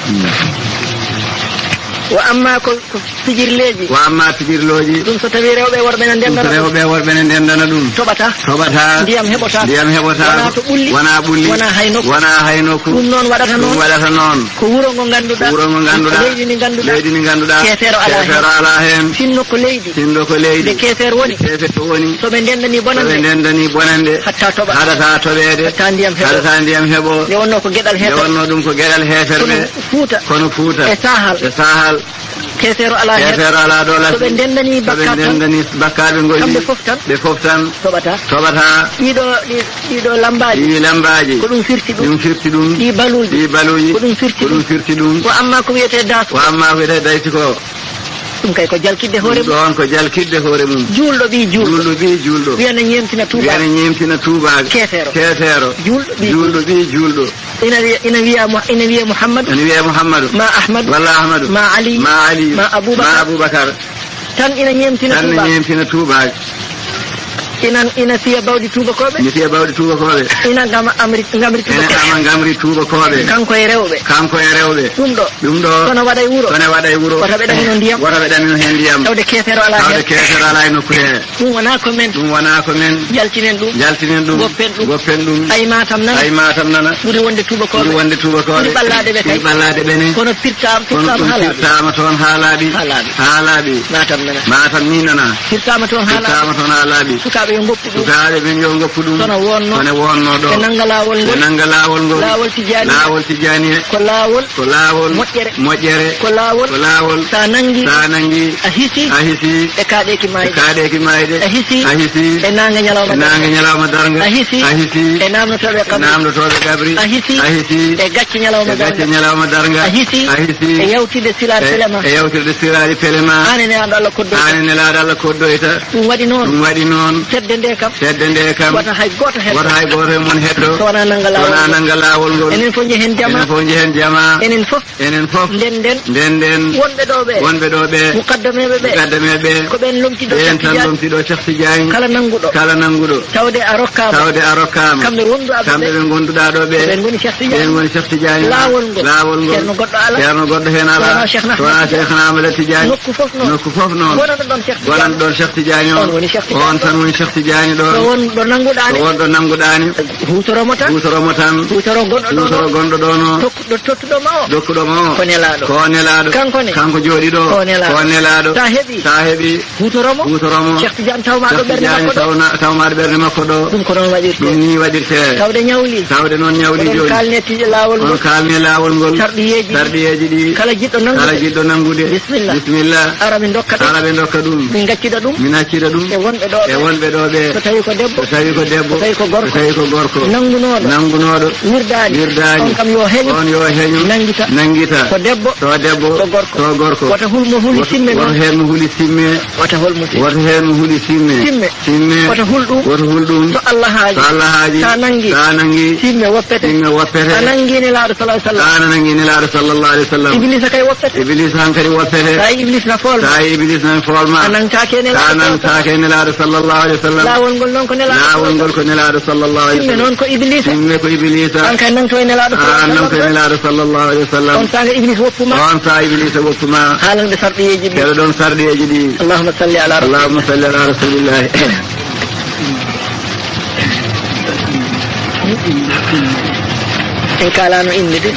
Wa amma ko, ko fijirleeji. Wa amma fijirlooji. Ɗum so tawi rewɓe e worɓe ne ndendana ɗum. Ɗum so rewɓe e worɓe ne ndendana ɗum. Toɓata. Toɓata. Ndiyam heɓota. Ndiyam heɓota. Wona to ɓulli. Wona ɓulli. Wona hay nokku. Wona hay nokku. Ɗum noon waɗata noon. Ɗum waɗata noon. Ko wuro ngo ngannduɗaa. Ko wuro ngo ngannduɗaa. Leydi ndi ngannduɗaa. Leydi ndi ngannduɗaa. Keefeero alaa heen. Keefeero alaa heen. Sinno ko leydi. Sinno ko leydi. Nde keefeero woni. Nde keefeero woni. So ɓe ndendani bonannde. So ɓe ndendani bonannde. Haɗata toɓa. Haɗata toɓeede. Haɗata ndiyam heɓo. Haɗata ndiyam heɓo. Nde wonno ko geɗal heefere. Nde wonno ɗum ko geɗal heefere. Kono Fuuta. Kono Fuuta. E Sahal. E Sahal. Keefeero alaa heen. Keefeero alaa ɗo lasde. So ɓe ndenndanii So ɓe bakkaat tan, ndenndanii bakkaaɓe ngoy kamɓe ɗi, fof tan ɓe fof tan toɓata. Toɓata. Ɗiɗo, ɗi-, ɗiɗo lammbaaji. Ɗi lammbaaji. Ko ɗum firti ɗum. Ɗum firti ɗum. Ɗi baluuji. Ɗi baluuji. Ko ɗum firti Ko ɗum ɗum. Firti ɗum. Wa amma ko wiyetee daas Wa ko amma ko wiyetee daysi ko. Ɗum kay ko jalkitde hoore Ɗum mum. Ɗoon ko jalkitde hoore mum. Juulɗo ɓii juulɗo. Juulɗo ɓii juulɗo. Wiyana ñeemtina tuubaaɓe. Wiyana ñeemtina tuubaaɓe. Keefeero. Keefeero. Juulɗo ɓii Juulɗo ɓii juulɗo. Ina wiya, ina wiya Mu-, ina wiya Muhammadu. Ina wiya Muhammadu. Ma Ahmadu. Walla Ahmadu. Ma Ali. Ma Ali. Ma Abubakar. Ma Abubakar. Tan ina ñeemtina Tan ina tuubaaɓe. Ñeemtina tuubaaɓe. Ina, ina fiya bawɗi tuubakooɓe. Ina fiya bawɗi tuubakooɓe. Ina gama amri, ngamri Ina tuubakooɓe. Gama ngamri tuubakooɓe. Kanko e rewɓe. Kanko e rewɓe. Ɗum ɗo. Ɗum ɗo. Kono waɗa e wuro. Kono waɗa e wuro. Wota ɓe ɗamino ndiyam. Wota ɓe ɗamino heen ndiyam. Tawde keefeero alaa Tawde heen. Keefeero alaa e nokku hee. Ɗum wonaa ko men. Ɗum wonaa ko men. Jaltinen ɗum. Jaltinen ɗum. Goppen ɗum. Goppen ɗum. Ay Matam nana. Ay Matam nana. Ɓuri wonde tuubakooɓe. Ɓuri wonde tuubakooɓe. Ɓuri ɓallaade ɓe kay. Ɓuri ɓallaade ɓe ne. Kono firtaama, Kono firtaama ɗum haalaade. Firtaama toon haalaaɓi. Haalaaɓi. Haalaaɓi. Matam nana. Matam ni nana. Firtaama toon haalaaɓi. Firtaama toon haalaaɓi. Sukaaɓe yo ngoppu ɗum. Sukaaɓe men yo ngoppu ɗum. Kono wonno. Kono wonno ɗo. Ɓe nannga laawol ngol. Ɓe nannga laawol ngol. Laawol Tijjaani. Laawol Tijjaani. Ko laawol. Ko laawol. Moƴƴere. Moƴƴere. Ko laawol. Ko laawol. Sa nanngi. Sa nanngi. A hisi. A hisi. E kaaɗeeki maayde. E kaaɗeeki maayde. A hisi. A hisi. E naange ñalawma E naange darnga. Ñalawma darnga. A hisi. A hisi. E naamnotooɓe E qabri. Naamnotooɓe qabri. A hisi. A hisi. E gacce ñalawma E gacce darnga. Ñalawma darnga. A hisi. A hisi. E yawtide siraat E, pelema. E yawtide siraat pelema. Aan e Nelaaɗo Allah koddoyta. Aan e Nelaaɗo Allah koddoyta. Ɗum waɗi noon. Ɗum waɗi noon. Fedde nde kam. Fedde nde kam. Wata hay gooto heddo. Wata hay gooto e mon heddo. So wonaa nannga So laawol wonaa ngol. Nannga laawol ngol. Enen fof njehen jama. Enen fof njehen jama. Enen fof. Enen fof. Ndennden. Ndennden. Wonɓe ɗo ɓe. Wonɓe ɗo ɓe. Muqaddameeɓe ɓe. Muqaddameeɓe ɓe. Ko ɓeen lomtiiɗo Ɓeen Cheikh tan Tidiane. Lomtiiɗo Cheikh Tidiane. Kala nannguɗo. Kala nannguɗo. Tawde a rokkaama. Tawde a rokkaama. Kamɓe wonduɓe Kamɓe ɓe. Ɓe ngonduɗaa ɗo ɓe. Ko ɓeen ngoni Cheikh Tidiane. Ɓeen ngoni Cheikh Tidiane. Laawol ngol. Laawol ngol. Ceerno goɗɗo alaa. Ceerno goɗɗo heen alaa. Wonaa Cheikh Ahmad Tidiane. Wonaa Cheikh Ahmad Tidiane. Nokku fof noon. Nokku fof noon. Wonata ɗoon Cheikh Tidiane. Wonata ɗoon Cheikh Tidiane o. On woni Cheikh Tidiane On tan ɗo. Woni Cheikh Tidiane ɗo. Ɗo won-, ɗo nannguɗaa ni. Ɗo wonɗo nannguɗaa ni. Huutoro mo tan. Huutoro mo tan. Huutoro gonɗo ɗo Huutoro noon. Gonɗo ɗo noon. Tokkuɗo, tottuɗo ma o. Dokkuɗo ma o. Ko nelaaɗo. Ko nelaaɗo. Kanko ne. Kanko jooɗiiɗo. Ko nelaaɗo. Ko nelaaɗo. Sa heɓi. Sa heɓi. Huutoro mo. Huutoro mo. Cheikh Tidiane taw ma ɗo Cheikh ɓernde Tidiane makko ɗo. Taw na-, taw ma ɗo ɓernde makko ɗo. Ɗum ko noon waɗirte. Ɗum ni waɗirte. Tawde ñawli. Tawde noon ñawli Oɗon jooni. Kaalne ti-, laawol Oɗon ngol. Kaalne laawol ngol. Sarɗiyeeji ɗi. Sarɗiyeeji ɗi. Kala jiɗɗo nanngude. Kala jiɗɗo nanngude. Bismillah. Bismillah. Ara min ndokka ɗum. Ara ɓe ndokka ɗum. Min ngaccida ɗum. Min accida ɗum. E wonɓe ɗo E ɓe. Wonɓe ɗo ɓe. So tawi ko debbo. So tawi ko debbo. So tawi ko gorko. So tawi ko gorko. Nanngunooɗo. Nanngunooɗo. Wirdaani. Wirdaani. On kam yo heño. On yo heño. Nanngita. Nanngita. Ko debbo. So debbo. So gorko. So gorko. Wata hul mo huli Wata, simme wata noon. Heen mo huli simme. Wata hol mo simme. Wata heen mo huli simme. Simme. Simme. Wata hul ɗum. Wata hul ɗum. So Allah haaji. So Allah haaji. Sa nanngi. Sa nanngi. Simme woppete. Simme woppete. A nanngi Nelaaɗo sallallahu alaihi wasallam. Sa nanngi Nelaaɗo sallallahu alaihi wasallam. Iblisa kay woppete. Iblisa hankadi woppete. Sa yi Iblis na fool ma. Sa yi Iblis na fool ma. A nangtaake Nelaaɗo Sa sallallahu alaihi wasallam. Nangtaake Nelaaɗo sallallahu alaihi wasallam. Laawol ngol noon ko Nelaaɗo Laawol sallallahu ngol ko Nelaaɗo sallallahu alaihi Simme wasallam. Noon ko Iblisa. Simme ko Iblisa. An kay nangto e Nelaaɗo An sallallahu alaihi nangto e wasallam. Nelaaɗo sallallahu alaihi wasallam. On saanga Iblis woppu ma. On sa Iblisa woppu ma. Haalan ɓe sarɗiyeeji ɗi. Keɗoɗon sarɗiyeeji ɗi. Allahumma salli ala Allahumma salli ala rasulillah. En kaalaano innde de.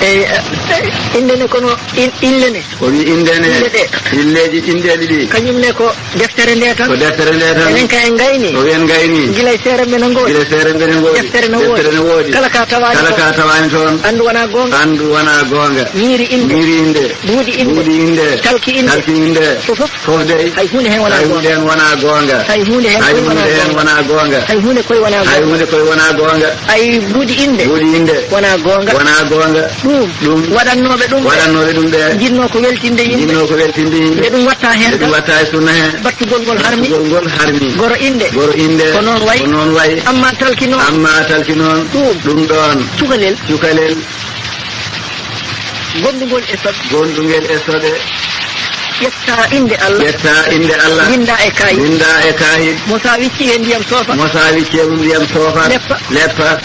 Eyi, eh, innde ne kono in-, ille ne. O wi innde ne. Ille ɗe. Illeeji inndeeji ɗi. Kañum ne ko deftere nde tan. Ko deftere nde tan. Enen kay en ngayni. O wi en ngayni. Gila e seere men no ngoodi. Gila e seere men no ngoodi. Deftere no woodi. Deftere no woodi. Kala ka tawaani Kala toon. Ka tawaani toon. Anndu wonaa goonga. Anndu wonaa goonga. Ñiiri innde. Ñiiri innde. Buuɗi innde. Buuɗi innde. Talki innde. Talki innde. Fof fof. Fof dey. Hay huunde heen wonaa Hay huunde goonga. Heen wonaa goonga. Hay huunde heen Hay koy huunde wonaa heen goonga. Wonaa goonga. Hay huunde koy wonaa Hay goonga. Huunde koy wonaa goonga. Ay buuɗi innde. Buuɗi innde. Wonaa goonga. Wonaa goonga. Ɗum. Ɗum. Waɗannooɓe ɗum ɓe. Waɗannooɓe ɗum ɓe. Njinnoo ko weltinde yimɓe. Njinnoo ko weltinde yimɓe. Nde ɗum watta heen Nde ɗum tan. Watta e sunna heen. Battugol ngol harmi. Battugol ngol harmi. Goro innde. Goro innde. Ko noon wayi. Ko noon wayi. Amma talki noon. Amma talki noon. Ɗum. Ɗum ɗoon. Cukalel. Cukalel. Gondungol e soɓe. Gondungel e soɓe. Ƴetta innde Allah. Ƴetta innde Allah. Winnda e kaayit. Winnda e kaayit. Mo sa wicci e ndiyam soofa. Mo sa wicci e mum ndiyam soofa. Leppa. Leppa.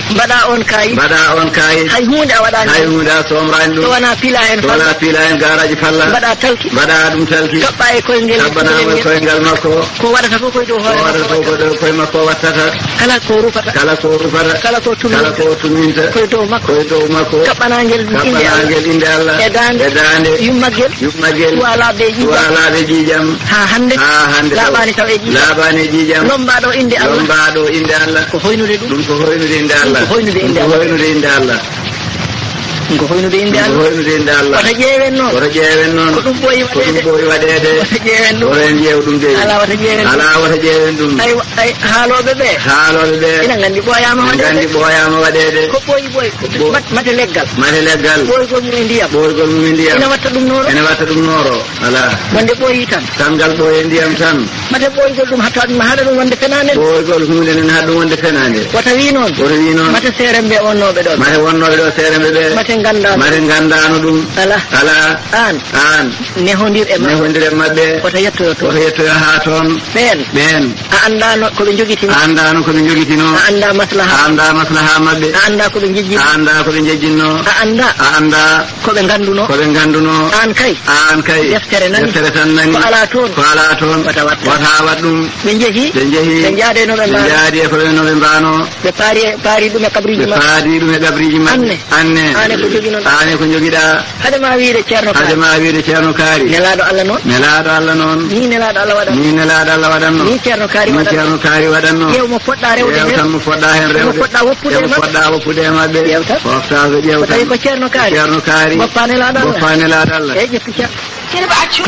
Mbaɗa on kaayit. Mbaɗa on kaayit. Hay huunde a waɗaani Hay ɗum. Huunde a soomraani ɗum. So wonaa pila heen So wonaa falla. Pila heen gaaraaji falla. Mbaɗa talki. Mbaɗa ɗum talki. Kaɓɓa e koyngal Kaɓɓanaa ngel. Koyngal makko. Ko waɗata fof koye dow Ko hoore waɗata makko fof ko waɗata. Dow koye makko wattata. Kala ko rufata. Kala ko rufata. Kala ko tumminta. Kala ko tumminta. Koye dow makko. Koye dow makko. Kaɓɓanaa ngel innde Allah. Kaɓɓanaa ngel innde Allah. E daande. E daande. Yummagel. Yummagel. Suwaa laaɓde e ƴiiƴam. Suwaa laaɓde e ƴiiƴam. Haa hannde. Haa hannde. Laaɓaani taw e ƴiiƴam. Laaɓaani e ƴiiƴam. Lommbaaɗo innde Allah. Lommbaaɗo innde Allah. Ko hoynude ɗum. Ɗum ko hoynude innde Allah. Ɗum ko hoynude innde Ɗum ko Allah. Hoynude innde Allah. Ko hoynude innde Ko Allah. Hoynude innde Allah. Wata ƴeewen noon. Wata ƴeewen noon. Ko ɗum ɓooyi Ko ɗum waɗeede. Ɓooyi waɗeede. Wata ƴeewen ɗum. Wata en ƴeew ɗum de. Alaa, wata ƴeewen ɗum. Alaa, wata ƴeewen ɗum. Ay, wa-, ay, haalooɓe ɓe. Haalooɓe ɓe. Ina nganndi ɓooyaama Ina waɗeede. Nganndi ɓooyaama waɗeede. Ko ɓooyi ɓooyi. Ko ɓooyi. Mat-, mate leggal. Mate leggal. Ɓooygol mum e ndiyam. Ɓooygol mum e ndiyam. Ina watta ɗum nooro. Ina watta ɗum nooro. Alaa. Wonde ɓooyi tan. Tan ngal ɓooyi e ndiyam tan. Mate ɓooygol ɗum hatta ɗum haɗa ɗum wonde fenaande. Ɓooygol huunde nen haɗa ɗum wonde fenaande. Wata wii noon. Wata wii noon. Mate seeremɓe wonnooɓe ɗo. Mate wonnooɓe ɗo seeremɓe ɓe. Mate nganndaano. Mate nganndaano ɗum. Alaa. Alaa. Aan. Aan. Nehondir e maɓɓe. Nehondir e maɓɓe. Wata yettoyo toon. Wata yettoyo haa toon. Ɓeen. Ɓeen. A anndaano ko ɓe njogitinoo. A anndaano ko ɓe njogitinoo. A anndaa maslaha. A anndaa maslaha maɓɓe. A anndaa ko ɓe njejjinoo. A anndaa ko ɓe njejjinoo. A anndaa. A anndaa. Ko ɓe nganndunoo. Ko ɓe nganndunoo. Aan kay. Aan kay. Deftere nani. Deftere tan nani. Ko alaa toon. Ko alaa toon. Wata waɗ ɗum. Wata waɗ ɗum. Ɓe njehi. Ɓe njehi. Ɓe njaadeenoo ɓe Ɓe mbaanoo. Njaadi e ko ɓe no ɓe mbaanoo. Ɓe paari e, paari ɗum e kabriiji Ɓe maɓɓe. Paari ɗum e kabriiji maɓɓe. Anne. Anne. Aane ko joginon. Aane ko jogiɗaa. Hade ma wiide Ceerno Kaari. Hade ma wiide Ceerno Kaari. Nelaaɗo Allah noon. Nelaaɗo Allah noon. Ni Nelaaɗo Allah waɗan. Ni Nelaaɗo Allah waɗanno. Ni Ceerno Kaari Ni waɗan. Ceerno Kaari waɗanno. Ƴeew mo poɗɗa rewde Ƴeew heen. Tan mo poɗɗa heen Ƴeew mo rewde. Poɗɗa woppude Ƴeew e mo maɓɓe. Poɗɗa woppude e maɓɓe. Ƴeew tan. Ko tawi ko Ceerno Kaari. Ko Ceerno Kaari. Boppa Nelaaɗo Allah. Boppa Nelaaɗo Allah. Eeyi, ƴettu Ceerno. Ceerno Accu.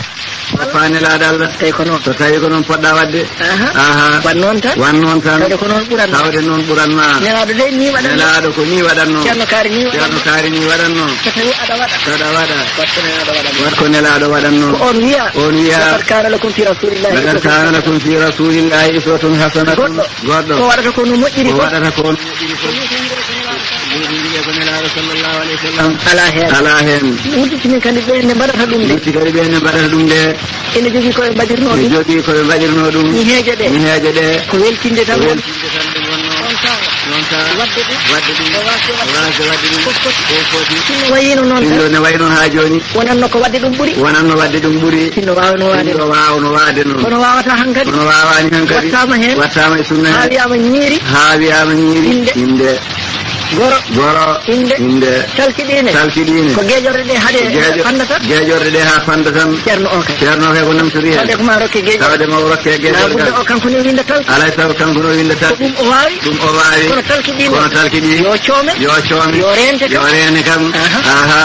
Boppa Nelaaɗo Allah. Tawi ko noon. So tawi ko noon poɗɗa waɗde. Aha. Aha. Wan noon tan. Wan noon tan. Tawde ko noon ɓuran ma. Tawde noon ɓuran ma. Nelaaɗo de ni waɗanno. Nelaaɗo ko ni waɗanno. Ceerno Kaari ni waɗanno. Ceerno Kaari ni waɗanno. So tawi aɗa waɗa. So aɗa waɗa. Wat ko Nelaaɗo waɗanno. Wat ko Nelaaɗo waɗanno. Ko on wiya. On wiya. Laqad kaana lakum fi rasulillahi Laqad uswatun kaana lakum fi rasulillahi uswatun hasanatun. Goɗɗo. Goɗɗo. Ko waɗata ko no moƴƴiri Ko ko. Waɗata ko no moƴƴiri ko. Ɗum wiye ko Nelaaɗo sallallahu alayhi wa sallam. Alaa heen. Alaa heen. Udditi min kadi ɓe nde mbaɗata ɗum de. Udditi kadi ɓe nde mbaɗata ɗum de. Ene jogii ko ɓe mbaɗirnoo Ene ɗum. Jogii ko ɓe mbaɗirnoo ɗum. Ñiheeje ɗe. Ñiheeje ɗe. Ko weltinde tan Ko woni. Weltinde tan ɗum wonnoo. Noon tan. Noon tan. Waɗde ɗum. Waɗde ɗum. O waasde waɗde. O waasde waɗde ɗum. Fof foti. Fof foti. Sinno wayiino noon Sinno tan. Ne wayi noon haa jooni. Wonanno ko waɗde ɗum ɓuri. Wonanno waɗde ɗum ɓuri. Sinno waawno waɗde Sinno ɗum. Waawno waɗde noon. Kono waawata hankadi. Kono waawaani hankadi. Wattaama heen. Wattaama e sunna heen. Haa wiyaama ñiiri. Haa wiyaama ñiiri. Innde. Innde. Goro. Goro. Innde. Innde. Talkiɗiine. Talkiɗiine. Ko geejorɗe ɗe haɗe Ko geejo-, fannda tan. Geejorɗe ɗe haa fannda tan. Ceerno o kay. Ceerno o kay ko namtori heen. Tawde ko ma rokke geejorɗe. Tawde ma o rokke geejorɗe Labudda kam. O kanko ne winnda talki. Alaa e sago kanko ne winnda Ko talki. Ɗum o waawi. Ɗum o waawi. Kono talkiɗiine. Kono talkiɗiine. Yo coome. Yo coome. Yo reente kam. Yo reene kam. Aha. Aha.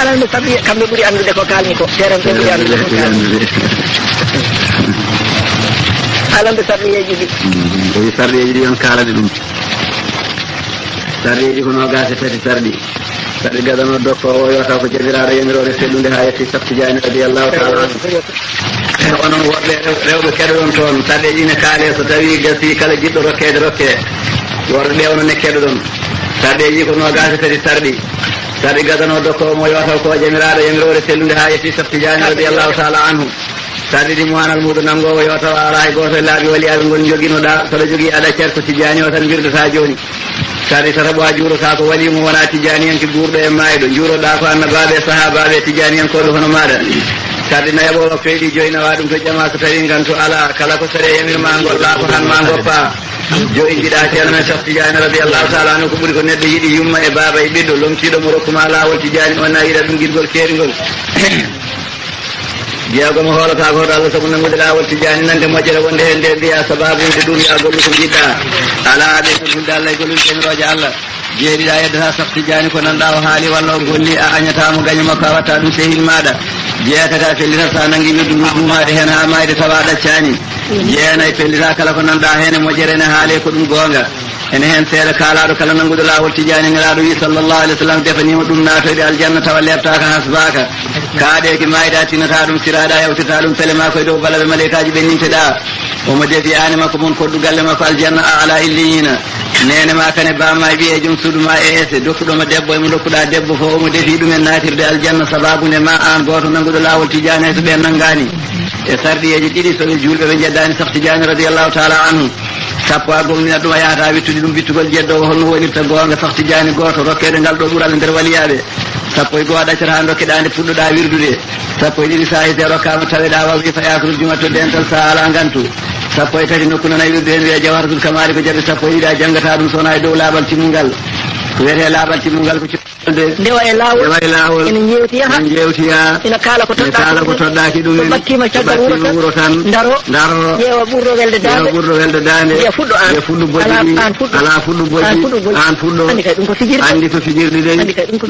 Alan ɓe sabi kamɓe ɓuri anndude ko kaalmi ko. Seeran ɓe ɓuri anndude ko kaalmi. Alan ɓe sarɗiyeeji ɗi. Mm, o wi sarɗiyeeji ɗi on kaalade ɗum. Sarɗiyeeji ko noogaas e tati sarɗi. Sarɗi gadano dokkoowo o yewta ko jabiraaɗo yamiroore sellude haa yetti Seex Tijaani radiyallahu taala anhu. E onon worɓe rew-, rewɓe keɗoɗon toon, sarɗeeji ne kaale so tawi gasi kala jiɗɗo rokkeede rokke. Worɓe ɓe onon ne keɗoɗon. Sarɗeeji ko noogaas e tati sarɗi. Sarɗi gadano dokkoowo mo yewta ko jabiraaɗo yamiroore sellude haa yetti Seex Tijaani radiyallahu taala anhu. Sarɗi ɗi mo anal muuɗo nanngoowo yo taw alaa hay gooto e laabi waliyaaɓe ngol njoginoɗaa. Saɗa jogii aɗa cer ko Tijaani o tan mbirdataa jooni. Sarɗi tataɓo a juurotaa ko waliyu mo wonaa Tijaaniyanke guurɗo e maayɗo. Njuuroɗaa ko annabaaɓe e sahaabaaɓe e Tijaaniyankooɓe hono maaɗa. Sarɗi nayaɓo o feyɗi joynawa ɗum to jamaa so tawi ngantu alaa. Kala ko sere yamir ma ngolla ko han ma ngoppa. Joyi jiɗa Ceerno men Seex Tijaani radiyallahu taala anhu ko ɓuri ko neɗɗo yiɗi yumma e baaba e ɓiɗɗo lomtiiɗo mo rokkuma laawol Tijaani o na yiɗa ɗum giɗgol keerigol. Jeegomo hoolata ko hoto Allah sabu nanngude laawol Tijaani nande moƴƴere wonde heen nde mbiya sababu nde ɗum ya gollu ko njiɗɗa. Alaa ɓe ɗum hulde Allah e gollude jamirooje Allah. Jeeɗiɗa yeddata Seex Tijaani ko nanɗa o haali walla o golli a añata mo gaño makko a watta ɗum sehil maɗa. Jeetati a fellitata sa nanngi wirdu ndu duumaade heen haa maayde tawa a ɗaccaani. Jeenayi pellita kala ko nanɗa heen e moƴƴere ene haale ko ɗum goonga. Ene heen seeɗa kaalaaɗo kala nannguɗo laawol Tijaani Nelaaɗo wi sallallahu alayhi wa sallam defaniima ɗum naatoyde aljanna tawa leeptaaka hasbaaka. Kaaɗeeki maayɗa tinnata ɗum siraaɗa yawtirta ɗum pele maa koye dow balaɓe maleykaaji ɓenninteɗa. Omo defi aane makko mon koddu galle makko aljanna a ala illiyina. Neene ma kane ba ma e ɓiye joom suudu ma e ese dokkuɗo ma debbo emo dokkuɗa debbo fof omo defi ɗumen naatirde aljanna sababu nde ma aan gooto nannguɗo laawol Tijaani hay so ɓe nanngaani. E sarɗiyeeji ɗiɗi so ɓe juulɓe ɓe njeddaani Seex Tijaani radiyallahu taala anhu. Sappo a gomɗinat ɗum a yahata wittude ɗum wittugol jeddoowo holno wonirta goonga Seex Tijaani gooto rokkeede ngal ɗo ɓural e nder waliyaaɓe. Sappo e goo a ɗaccata haa ndokkeɗaa nde puɗɗoɗaa wirdude. Sappo e ɗiɗi so a hisi a rokkaama taweɗaa wawifa yaakrude juma to dental so a alaa ngantu. Sappo e tati nokku nana wirdu heen wiyee Jawharatul Kamaali ko jaɓi sappo e ɗiɗi a janngata ɗum so wonaa e dow laaɓal timmungal. Wiyetee laaɓal timmungal ko cuɗɗude. Ndewa e laawol. Ndewa e laawol. Ene njeewtiya. Ene njeewtiya. Ina kaala ko toɗɗaaki ɗum. So ɓattiima caggal wuro tan. Daro. Daro. Ƴeewa ɓurɗo welde daande. Ƴeewa ɓurɗo welde daande. Njiya fuɗɗo aan. Njiya fuɗɗo bojji. Alaa aan fuɗɗo. Alaa fuɗɗo bojji. Aan fuɗɗo bojji. Aan fuɗɗo. Anndi kay ɗum ko fijirde. Anndi ko fijirde dey. Anndi kay ɗum ko